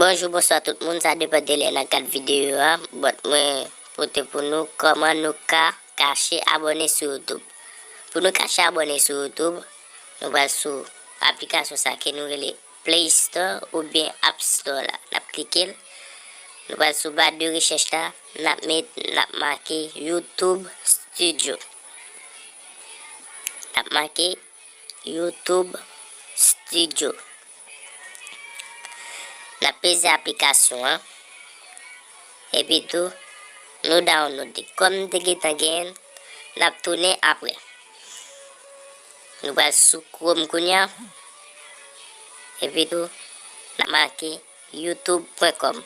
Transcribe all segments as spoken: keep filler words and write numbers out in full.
Bonjou, bonswa tout moun, sa depann de lè n ap gad videyo a. But mwen pote pou nou kòman nou ka kache abòne sou YouTube. Pou nou kache abòne sou YouTube, nou pral sou aplikasyon sa ke nou rele Play Store oubyen App Store la. N ap klike l. Nou pral sou ba de rechèch la, n ap met, n ap make YouTube Studio. N ap make YouTube Studio. N ap peze aplikasyon an. Epi tou, nou download li. Kòm m te gentan genyen l, n ap tounen apre. Nou pral sou Chrome kounye a. Epi tou, n ap make youtube pwen kòm.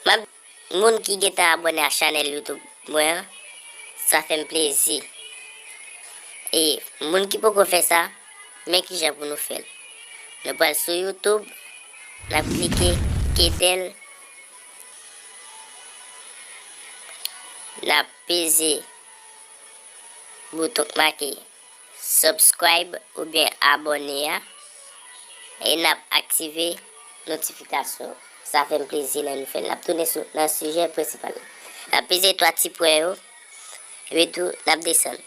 M ap, moun ki gentan abòne a chanèl YouTube mwen an, sa fè m plezi. E moun ki poko fè sa, men kijan pou nou fè l. Nou pral sou YouTube, n ap klike Kedel, n ap peze bouton k make subscribe oubyen abòne a, e n ap aktive notifikasyon. Sa fè m plezi lè nou fè l. N ap tounen sou, nan sijè prensipal la. N ap peze twa ti pwen yo, epi tou, n ap desann.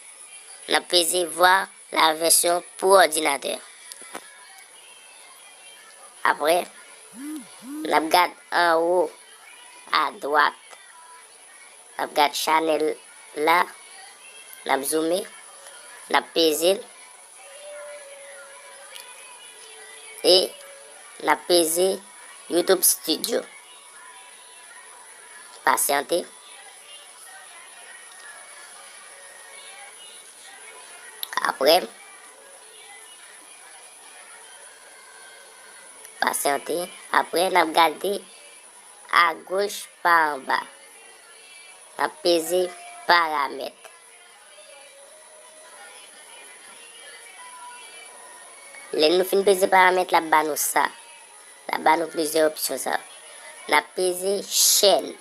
N ap peze voir la version pour ordinateur. Apre, n ap gad anwo adwat. N ap gad chanèl la, n ap zoome, n ap peze l, e n ap peze YouTube Studio. Pasyante. Apre, pasyante. Apre, n ap gade agoch pa anba. N ap peze paramèt. Lè nou fin peze paramèt, l ap ba nou sa. L ap ba nou plizyè opsyon sa. N ap peze chèn.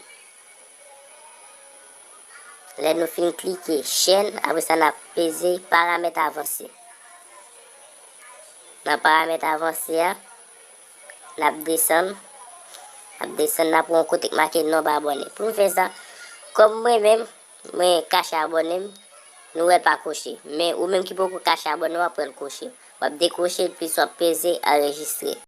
Lè nou fin klike chèn, apre sa n ap peze paramèt avanse. Nan paramèt avanse a, n ap desann, n ap desann, n ap wè yon kote k make nonb abòne. Pou n fè sa, kòm mwen menm, mwen kache abòne m, nou wè l pa koche. Men ou menm ki poko kache abòne w, w ap wè l koche. W ap dekwoche l, plis w ap peze anrejistre.